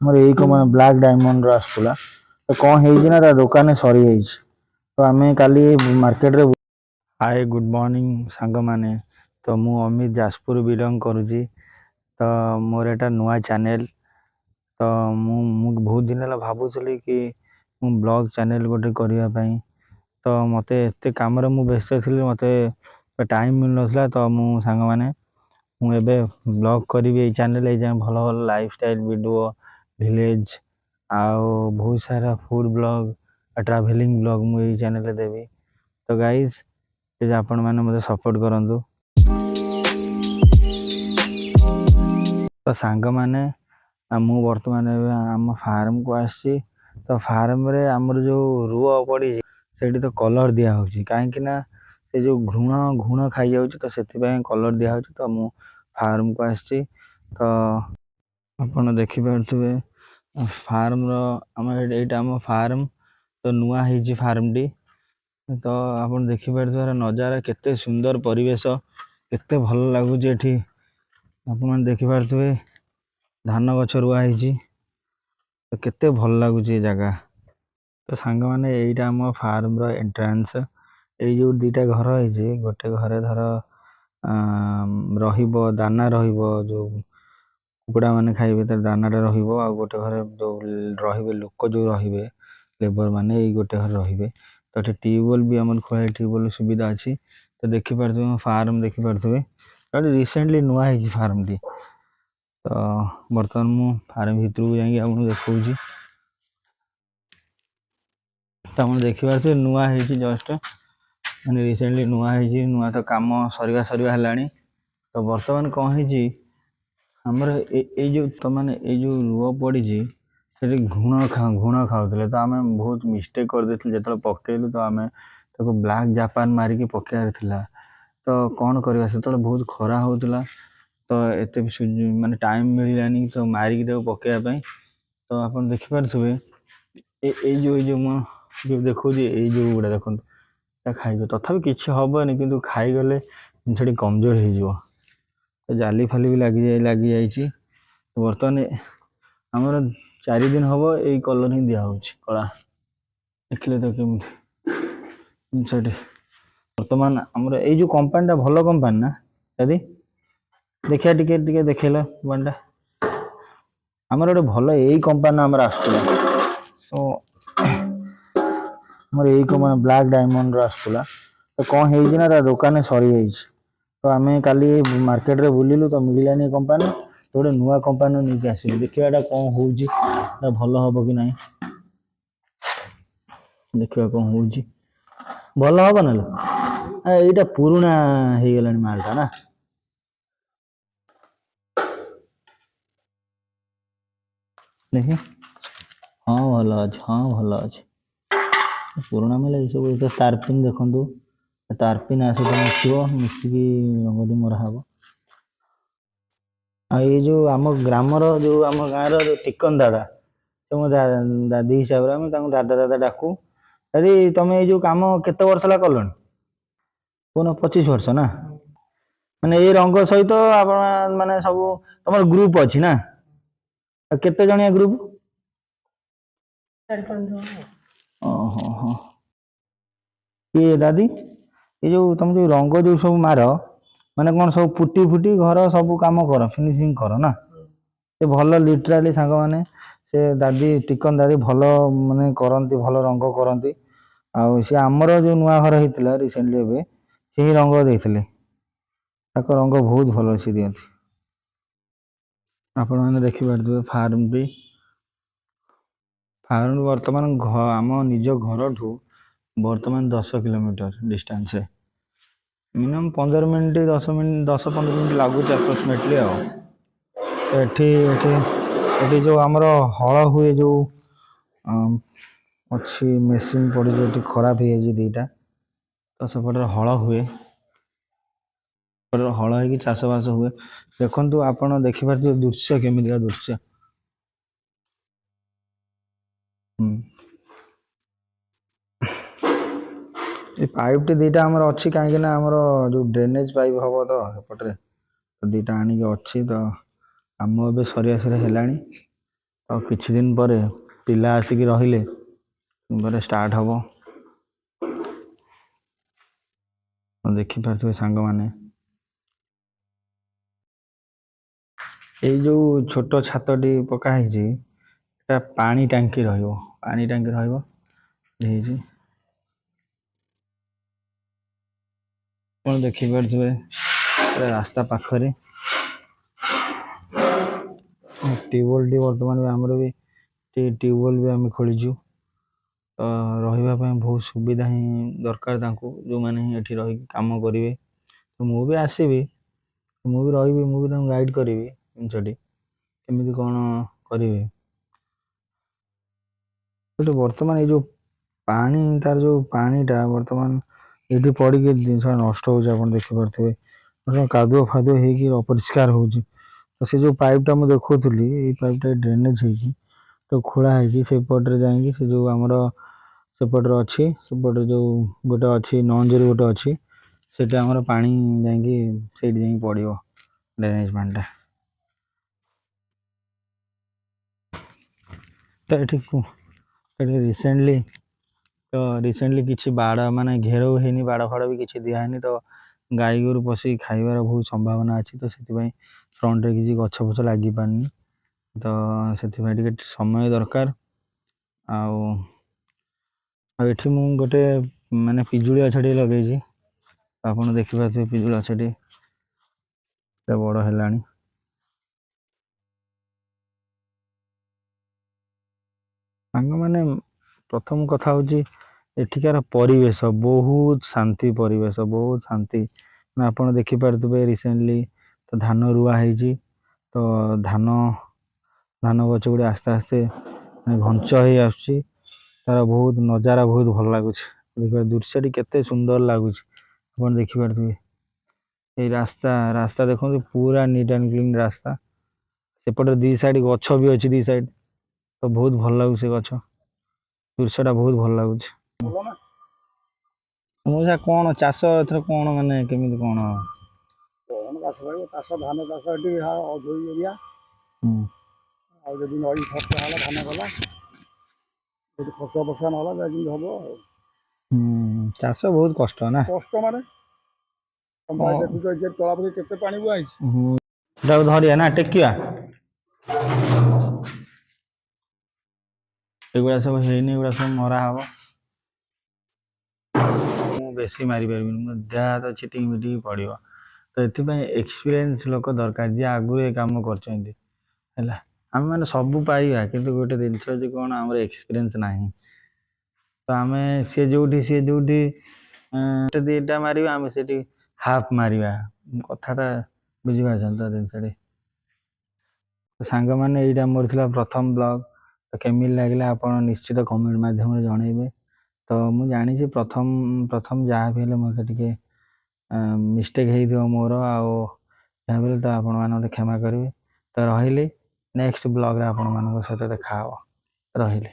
ଆମର ଏଇ company black ଡାଇମଣ୍ଡର ଆସୁଥିଲା। ତ କ'ଣ ହେଇଛି ନା, ତା ଦୋକାନରେ ସରିଯାଇଛି। ତ ଆମେ କାଲି ମାର୍କେଟରେ। ହାଏ, ଗୁଡ଼୍ ମର୍ଣ୍ଣିଂ ସାଙ୍ଗମାନେ। ତ ମୁଁ ଅମିତ, ଯାଜପୁର ବିଲଙ୍ଗ କରୁଛି। ତ ମୋର ଏଇଟା ନୂଆ ଚ୍ୟାନେଲ୍। ତ ମୁଁ ମୁଁ ବହୁତ ଦିନ ହେଲା ଭାବୁଥିଲି କି ମୁଁ ବ୍ଲଗ୍ ଚ୍ୟାନେଲ୍ ଗୋଟେ କରିବା ପାଇଁ। ତ ମୋତେ ଏତେ କାମରେ ମୁଁ ବ୍ୟସ୍ତ ଥିଲି, ମୋତେ ଟାଇମ୍ ମିଳୁନଥିଲା। ତ ମୁଁ ସାଙ୍ଗମାନେ, ମୁଁ ଏବେ ବ୍ଲଗ୍ କରିବି ଏଇ ଚ୍ୟାନେଲ୍। ଏଇ ଯାଏଁ ଭଲ ଭଲ ଲାଇଫଷ୍ଟାଇଲ୍ ଭିଡ଼ିଓ, ଭିଲେଜ୍ ଆଉ ବହୁତ ସାରା ଫୁଡ଼୍ ବ୍ଲଗ୍, ଟ୍ରାଭେଲିଂ ବ୍ଲଗ୍ ମୁଁ ଏଇ ଚ୍ୟାନେଲ୍ରେ ଦେବି। ତ ଗାଇଜ୍, ପ୍ଲିଜ୍ ଆପଣମାନେ ମୋତେ ସପୋର୍ଟ କରନ୍ତୁ। ତ ସାଙ୍ଗମାନେ, ମୁଁ ବର୍ତ୍ତମାନ ଏବେ ଆମ ଫାର୍ମକୁ ଆସିଛି। ତ ଫାର୍ମରେ ଆମର ଯେଉଁ ରୁଅ ପଡ଼ିଛି, ସେଇଠି ତ କଲର୍ ଦିଆହେଉଛି, କାହିଁକି ନା ସେ ଯେଉଁ ଘୁଣ ଖାଇଯାଉଛି, ତ ସେଥିପାଇଁ କଲର୍ ଦିଆହେଉଛି। ତ ମୁଁ ଫାର୍ମକୁ ଆସିଛି। ତ ଆପଣ ଦେଖିପାରୁଥିବେ ଫାର୍ମର ଆମ ଏଇଟା ଆମ ଫାର୍ମ। ତ ନୂଆ ହେଇଛି ଫାର୍ମଟି। ତ ଆପଣ ଦେଖିପାରୁଥିବେ ନଜାରା, କେତେ ସୁନ୍ଦର ପରିବେଶ, କେତେ ଭଲ ଲାଗୁଛି ଏଠି। ଆପଣମାନେ ଦେଖିପାରୁଥିବେ ଧାନ ଗଛ ରୁଆ ହେଇଛି। ତ କେତେ ଭଲ ଲାଗୁଛି ଏ ଜାଗା। ତ ସାଙ୍ଗମାନେ, ଏଇଟା ଆମ ଫାର୍ମର ଏଣ୍ଟ୍ରାନ୍ସ। ଏଇ ଯେଉଁ ଦୁଇଟା ଘର ହେଇଛି, ଗୋଟେ ଘରେ ଧର ରହିବ ଦାନା, ରହିବ ଯେଉଁ କୁକୁଡ଼ାମାନେ ଖାଇବେ, ତାର ଦାନାଟା ରହିବ। ଆଉ ଗୋଟେ ଘରେ ଯେଉଁ ରହିବେ ଲୋକ, ଯେଉଁ ରହିବେ ଲେବର ମାନେ, ଏଇ ଗୋଟେ ଘରେ ରହିବେ। ତ ଏଠି ଟ୍ୟୁବୱେଲ୍ ବି ଆମର ଖୋଳା, ଟ୍ୟୁବୱେଲ୍ ସୁବିଧା ଅଛି। ତ ଦେଖିପାରୁଥିବେ, ଫାର୍ମ ଦେଖିପାରୁଥିବେ, ରିସେଣ୍ଟଲି ନୂଆ ହେଇଛି ଫାର୍ମଟି। ତ ବର୍ତ୍ତମାନ ମୁଁ ଫାର୍ମ ଭିତରକୁ ଯାଇକି ଆପଣଙ୍କୁ ଦେଖାଉଛି। ତ ଆପଣ ଦେଖିପାରୁଥିବେ, ନୂଆ ହେଇଛି ଜଷ୍ଟ, ମାନେ ରିସେଣ୍ଟଲି ନୂଆ ହେଇଛି। ନୂଆ ତ କାମ ସରିବା ସରିବା ହେଲାଣି। ତ ବର୍ତ୍ତମାନ କ'ଣ ହେଇଛି, ଆମର ଏଇ ଯେଉଁ ତ ମାନେ ଏଇ ଯେଉଁ ରୁଅ ପଡ଼ିଛି, ସେଠି ଘୁଣ ଖାଉଥିଲେ। ତ ଆମେ ବହୁତ ମିଷ୍ଟେକ୍ କରିଦେଇଥିଲୁ ଯେତେବେଳେ ପକେଇଲୁ। ତ ଆମେ ତାକୁ ବ୍ଲାକ୍ ଜାପାନ ମାରିକି ପକେଇବାର ଥିଲା। ତ କ'ଣ କରିବା, ସେତେବେଳେ ବହୁତ ଖରା ହେଉଥିଲା, ତ ଏତେ ବି ମାନେ ଟାଇମ୍ ମିଳିଲାନି ତ ମାରିକି ତାକୁ ପକେଇବା ପାଇଁ। ତ ଆପଣ ଦେଖିପାରୁଥିବେ, ଏଇ ଯେଉଁ ମୁଁ ଯେଉଁ ଦେଖାଉଛି, ଏଇ ଯେଉଁ ଗୁଡ଼ା ଦେଖନ୍ତୁ, ତା ଖାଇଯିବ। ତଥାପି କିଛି ହେବନି, କିନ୍ତୁ ଖାଇଗଲେ ଜିନିଷଟି କମଜୋର ହେଇଯିବ। ତ ଜାଲି ଫାଲି ବି ଲାଗିଯାଇଛି। ବର୍ତ୍ତମାନ ଆମର 4 ଦିନ ହେବ ଏଇ କଲର୍ ହିଁ ଦିଆହେଉଛି, କଳା। ଦେଖିଲେ ତ କେମିତି ଜିନିଷଟି। ବର୍ତ୍ତମାନ ଆମର ଏଇ ଯେଉଁ କମ୍ପାନୀଟା ଭଲ କମ୍ପାନୀ ନା ଦାଦି? ଦେଖିବା, ଟିକେ ଟିକେ ଦେଖେଇଲ କମ୍ପାନୀଟା। ଆମର ଗୋଟେ ଭଲ ଏଇ କମ୍ପାନୀ ଆମର ଆସୁଥିଲା। ସୋ ଆମର ଏଇ କମ୍ପାନୀ ବ୍ଲାକ୍ ଡାଇମଣ୍ଡର ଆସୁଥିଲା। ତ କ'ଣ ହେଇଛି ନା, ତା ଦୋକାନରେ ସରିଯାଇଛି। ତ ଆମେ କାଲି ମାର୍କେଟରେ ବୁଲିଲୁ, ତ ମିଳିଲାନି ଏ କମ୍ପାନୀ। ତ ଗୋଟେ ନୂଆ କମ୍ପାନୀ ନେଇକି ଆସିଲୁ। ଦେଖିବା ଏଇଟା କ'ଣ ହେଉଛି, ଏଇଟା ଭଲ ହବ କି ନାହିଁ। ଦେଖିବା କ'ଣ ହେଉଛି, ଭଲ ହବ ନହେଲେ ଏଇଟା ପୁରୁଣା ହେଇଗଲାଣି ମାଲଟା ନା। ଦେଖି, ହଁ ଭଲ ଅଛି, ହଁ ଭଲ ଅଛି। ପୁରୁଣା ମାଲ ଏଇସବୁ। ତାରପିନ୍ ଦେଖନ୍ତୁ, ତାରପିନ୍ ଆ ସହିତ ମିଶିବ, ମିଶିକି ରଙ୍ଗଟି ମରା ହବ। ଆଉ ଏଇ ଯେଉଁ ଆମ ଗ୍ରାମର, ଯେଉଁ ଆମ ଗାଁର ଯେଉଁ ଟିକନ ଦାଦା, ସେ ମୋ ଦାଦି ହିସାବରେ, ଆମେ ତାଙ୍କୁ ଦାଦା ଦାଦା ଡାକୁ। ଦାଦି, ତମେ ଏଇ ଯେଉଁ କାମ କେତେ ବର୍ଷ ହେଲା କଲଣି କହୁନ? 25 ବର୍ଷ ନା? ମାନେ ଏଇ ରଙ୍ଗ ସହିତ ଆପଣ ମାନେ ସବୁ ତମର ଗ୍ରୁପ ଅଛି ନା? ଆଉ କେତେ ଜଣିଆ ଗ୍ରୁପ? 4-5 ଜଣ। ଓହୋ ହୋ। ଇଏ ଦାଦି, ଏ ଯେଉଁ ତମେ ଯେଉଁ ରଙ୍ଗ ଯେଉଁ ସବୁ ମାର, ମାନେ କ'ଣ ସବୁ ପୁଟି ଫୁଟି ଘର ସବୁ କାମ କର, ଫିନିସିଂ କର ନା? ସେ ଭଲ ଲିଟରାଲି ସାଙ୍ଗମାନେ, ସେ ଦାଦି, ଟିକନ ଦାଦି ଭଲ ମାନେ କରନ୍ତି, ଭଲ ରଙ୍ଗ କରନ୍ତି। ଆଉ ସେ ଆମର ଯେଉଁ ନୂଆ ଘର ହେଇଥିଲା ରିସେଣ୍ଟଲି ଏବେ, ସେ ହିଁ ରଙ୍ଗ ଦେଇଥିଲେ। ତାଙ୍କ ରଙ୍ଗ ବହୁତ ଭଲ ସେ ଦିଅନ୍ତି। ଆପଣମାନେ ଦେଖିପାରୁଥିବେ ଫାର୍ମ ବି। ଫାର୍ମ ବର୍ତ୍ତମାନ ଆମ ନିଜ ଘରଠୁ ବର୍ତ୍ତମାନ 10 କିଲୋମିଟର ଡିଷ୍ଟାନ୍ସରେ, ମିନିମମ୍ 15 ମିନିଟ୍, 10 ମିନିଟ୍, 10-15 ମିନିଟ୍ ଲାଗୁଛି ଆପ୍ରୋକ୍ସିମେଟଲି। ଆଉ ତ ଏଠି ଯେଉଁ ଆମର ହଳ ହୁଏ, ଯେଉଁ ଅଛି ମେସିନ୍ ପଡ଼ିଛି ଏଠି, ଖରାପ ହେଇଯାଇଛି ଦୁଇଟା। ତ ସେପଟରେ ହଳ ହୁଏ, ସେପଟରେ ହଳ ହେଇକି ଚାଷବାସ ହୁଏ। ଦେଖନ୍ତୁ, ଆପଣ ଦେଖିପାରୁଥିବେ ଦୃଶ୍ୟ, କେମିତିକା ଦୃଶ୍ୟ। ଏ ପାଇପ୍ଟି ଦୁଇଟା ଆମର ଅଛି, କାହିଁକି ନା ଆମର ଯେଉଁ ଡ୍ରେନେଜ୍ ପାଇପ୍ ହବ ତ ସେପଟରେ, ତ ଦୁଇଟା ଆଣିକି ଅଛି। ତ କାମ ଏବେ ସରିବା ସରିବା ହେଲାଣି। ତ ଆଉ କିଛି ଦିନ ପରେ ପିଲା ଆସିକି ରହିଲେ ପରେ ଷ୍ଟାର୍ଟ ହେବ। ଦେଖିପାରୁଥିବେ ସାଙ୍ଗମାନେ, ଏଇ ଯେଉଁ ଛୋଟ ଛାତଟି ପକା ହେଇଛି, ଏଟା ପାଣି ଟାଙ୍କି ରହିବ, ପାଣି ଟାଙ୍କି ରହିବ ହେଇଛି। ଆପଣ ଦେଖିପାରୁଥିବେ ରାସ୍ତା ପାଖରେ ଟ୍ୟୁବୱେଲ୍ଟି। ବର୍ତ୍ତମାନ ବି ଆମର ବି ଟ୍ୟୁବୱେଲ୍ ବି ଆମେ ଖୋଳିଛୁ। ତ ରହିବା ପାଇଁ ବହୁତ ସୁବିଧା ହିଁ ଦରକାର ତାଙ୍କୁ, ଯେଉଁମାନେ ହିଁ ଏଠି ରହିକି କାମ କରିବେ। ତ ମୁଁ ବି ଆସିବି, ମୁଁ ବି ରହିବି, ମୁଁ ବି ତାଙ୍କୁ ଗାଇଡ଼ କରିବି ଜିନିଷଟି କେମିତି କ'ଣ କରିବେ। କିନ୍ତୁ ବର୍ତ୍ତମାନ ଏଇ ଯେଉଁ ପାଣି, ତାର ଯେଉଁ ପାଣିଟା ବର୍ତ୍ତମାନ ଏଇଠି ପଡ଼ିକି ଜିନିଷ ନଷ୍ଟ ହେଉଛି, ଆପଣ ଦେଖିପାରୁଥିବେ। କାଦୁଅ ଫାଦୁଅ ହେଇକି ଅପରିଷ୍କାର ହେଉଛି। ତ ସେ ଯେଉଁ ପାଇପ୍ଟା ମୁଁ ଦେଖାଉଥିଲି, ଏଇ ପାଇପ୍ଟା ଡ୍ରେନେଜ୍ ହେଇଛି, ତ ଖୋଳା ହେଇଛି। ସେପଟରେ ଯାଇକି ସେ ଯେଉଁ ଆମର ସେପଟରେ ଅଛି, ସେପଟରେ ଯେଉଁ ଗୋଟେ ଅଛି, ନଞ୍ଜରେ ଗୋଟେ ଅଛି, ସେଠି ଆମର ପାଣି ଯାଇକି ସେଇଠି ଯାଇକି ପଡ଼ିବ ଡ୍ରେନେଜ୍ ପାଣିଟା। ତ ଏଠି ଏଠି ରିସେଣ୍ଟଲି, ତ ରିସେଣ୍ଟଲି କିଛି ବାଡ଼ ମାନେ ଘେରାଉ ହେଇନି, ବାଡ଼ ଫାଡ଼ ବି କିଛି ଦିଆହେଇନି। ତ ଗାଈ ଗୋରୁ ପଶିକି ଖାଇବାର ବହୁତ ସମ୍ଭାବନା ଅଛି। ତ ସେଥିପାଇଁ ଫ୍ରଣ୍ଟରେ କିଛି ଗଛ ଫଛ ଲାଗିପାରୁନି। ତ ସେଥିପାଇଁ ଟିକେ ସମୟ ଦରକାର। ଆଉ ଏଠି ମୁଁ ଗୋଟେ ମାନେ ପିଜୁଳି ଗଛଟିଏ ଲଗେଇଛି। ଆପଣ ଦେଖିପାରୁଥିବେ ପିଜୁଳି ଗଛଟି ବଡ଼ ହେଲାଣି। ସାଙ୍ଗମାନେ, ପ୍ରଥମ କଥା ହେଉଛି ଏଠିକାର ପରିବେଶ ବହୁତ ଶାନ୍ତି, ପରିବେଶ ବହୁତ ଶାନ୍ତି। ମାନେ ଆପଣ ଦେଖିପାରୁଥିବେ ରିସେଣ୍ଟଲି ତ ଧାନ ରୁଆ ହେଇଛି। ତ ଧାନ ଗଛ ଗୁଡ଼ିକ ଆସ୍ତେ ଆସ୍ତେ ଘଞ୍ଚ ହେଇ ଆସୁଛି। ତାର ବହୁତ ନଜାରା ବହୁତ ଭଲ ଲାଗୁଛି। ଦେଖିବା ଦୃଶ୍ୟଟି କେତେ ସୁନ୍ଦର ଲାଗୁଛି, ଆପଣ ଦେଖିପାରୁଥିବେ। ଏଇ ରାସ୍ତା ଦେଖନ୍ତୁ, ପୁରା ନିଟ୍ ଆଣ୍ଡ କ୍ଲିନ୍ ରାସ୍ତା। ସେପଟେ ଦୁଇ ସାଇଡ଼ ଗଛ ବି ଅଛି, ଦୁଇ ସାଇଡ଼। ତ ବହୁତ ଭଲ ଲାଗୁଛି ସେ ଗଛ, ଦୃଶ୍ୟଟା ବହୁତ ଭଲ ଲାଗୁଛି। ମଉସା, କ'ଣ ଚାଷ ଏଥର କ'ଣ ମାନେ କେମିତି କ'ଣ? କ'ଣ ଚାଷ କରିବ? ଚାଷ ଧାନ ଚାଷ ଏଠି ଅଧୋଇ ଏରିଆ। ଆଉ ଯଦି ନଈ ଖର୍ଚ୍ଚ ହେଲା ଧାନ ଗଲା, ଯଦି ଖର୍ଚ୍ଚ ବର୍ଷା ନହେଲା ଯାହା ଯେମିତି ହବ ଆଉ। ଚାଷ ବହୁତ କଷ୍ଟ ନା? କଷ୍ଟ ମାନେ ତମେ ଦେଖୁଛ ଏ ତଳା ପକେଇ କେତେ ପାଣି ବୁହା ହେଇଛି। ସେଟାକୁ ଧରିବା ନା ଟେକିବା? ଏଗୁଡ଼ା ସବୁ ହେଇନି, ଏଗୁଡ଼ା ସବୁ ମରା ହବ। ମୁଁ ବେଶୀ ମାରିପାରିବିନି, ମୋ ଦେହ ହାତ ଛିଟିକି ମିଟିକି ପଡ଼ିବ। ତ ଏଥିପାଇଁ ଏକ୍ସପିରିଏନ୍ସ ଲୋକ ଦରକାର, ଯିଏ ଆଗରୁ ଏ କାମ କରିଛନ୍ତି। ହେଲା, ଆମେମାନେ ସବୁ ପାଇବା, କିନ୍ତୁ ଗୋଟେ ଜିନିଷ ହେଉଛି କ'ଣ, ଆମର ଏକ୍ସପିରିଏନ୍ସ ନାହିଁ। ତ ଆମେ ସିଏ ଯୋଉଠି ଗୋଟେ ଦୁଇଟା ମାରିବା, ଆମେ ସେଠି ହାଫ୍ ମାରିବା। କଥାଟା ବୁଝିପାରୁଛନ୍ତି ତ ଜିନିଷଟି? ତ ସାଙ୍ଗମାନେ, ଏଇଟା ମୋର ଥିଲା ପ୍ରଥମ ବ୍ଲଗ୍। ତ କେମିତି ଲାଗିଲା ଆପଣ ନିଶ୍ଚିତ କମେଣ୍ଟ ମାଧ୍ୟମରେ ଜଣେଇବେ। ତ ମୁଁ ଜାଣିଛି ପ୍ରଥମ ପ୍ରଥମ ଯାହା ବି ହେଲେ ମୋତେ ଟିକେ ମିଷ୍ଟେକ୍ ହେଇଥିବ ମୋର, ଆଉ ଯାହା ବି ହେଲେ ତ ଆପଣମାନେ ମୋତେ କ୍ଷମା କରିବେ। ତ ରହିଲି, ନେକ୍ସଟ ବ୍ଲଗ୍ରେ ଆପଣମାନଙ୍କ ସହିତ ଦେଖା ହେବ। ରହିଲି।